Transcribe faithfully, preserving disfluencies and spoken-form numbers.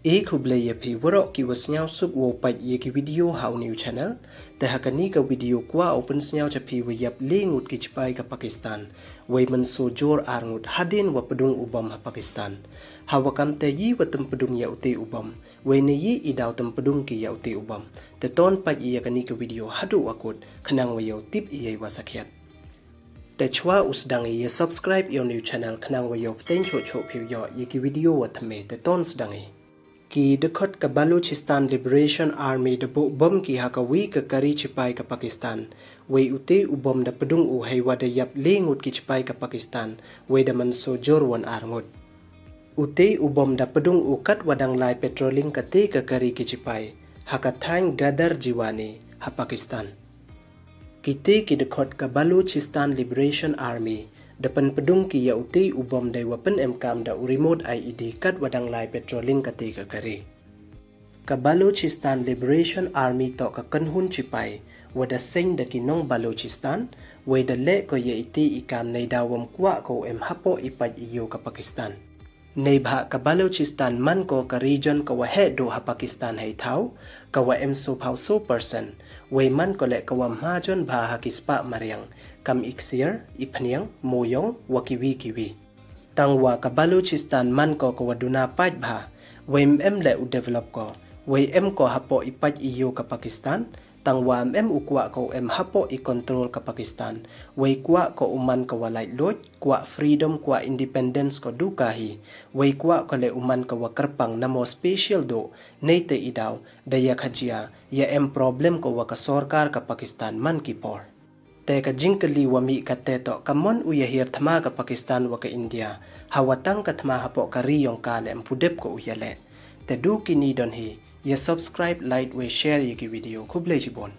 Te khublei ya phi waroh ki wa sniawsuk wow pait ya ki video ha u new channel. Te ha kani ka video kwah u pynsniaw cha phi wa yap le ngut ki chipai ka Pakistan wei mynsoo jur ar ngut hadien wa pdung u bom ha Pakistan. Ha wa kam te yi wa tympadung ya u te u bom, wei ne yi i daw tympadung ki ya u te u bom. Te ton pait ya kani ka video haduh wa kut khnang wa yow tip ya i wa sakhiat. Te chwa u sdang i, ya subscribe ya u new channel khnang wa yow pteng choh choh phi u yoh ya ki video wa thymme. Te ton sdang i. Ki dkhot ka Balochistan Liberation Army da buh bom ki ha ka wi ka kari chipai ka Pakistan. Wei u te u bom da pdung u hei wa da yap le ngut ki chipai ka Pakistan, wei da mynsoo jur wan ar ngut. U te u bom da pdung u kat wa dang lai patrolling ka te ka kari ki chipai ha ka thaiñ Gadar Jiwani ha Pakistan. Ki te ki dkhot ka Balochistan Liberation Army da pynpdung ki ya u te u bom dei wa pynemkam da u remote I E D kat wa dang lai patrolling ka te ka kari. Ka Balochistan Liberation Army toh ka kynhun chipai wa da seng da ki nong Balochistan, wei da leh ko ya i te i kam neidaw wam kwah ko em hapoh i pait i yoh ka Pakistan. Neibhah ka Balochistan man ko ka region ka wa heh duh ha Pakistan hei thaw, ka wa em soophaw soo percent, wei man ko leh ka wa mahajon bha ha ki spah mariang, kam i ksiar, i phniang, mooyong, wa ki wi ki wi. Tang wa ka Balochistan man ko ka wa duna pait bha, wei em leh u develop ko, wei em ko hapoh i pait i yoh ka Pakistan, tang wa em u kwah ko em hapoh i control ka Pakistan, wei kwah ko u man ka wa lait luid, kwah freedom, kwah independence ko du ka hi, wei kwah ko leh u man ka wa kyrpang namo special duh, nei te i daw da ya khajia ya em problem ko wa ka sorkar ka Pakistan man ki por. Te ka jingkylli wa mih ka te toh ka mon u ya hiar thma ka Pakistan wa ka India, ha wa tang ka thma hapoh ka ri yong ka leh em pu dep ko u ya leh. Te du kini don hi, ya subscribe, like, wei share ya ki video. Khublei chibun.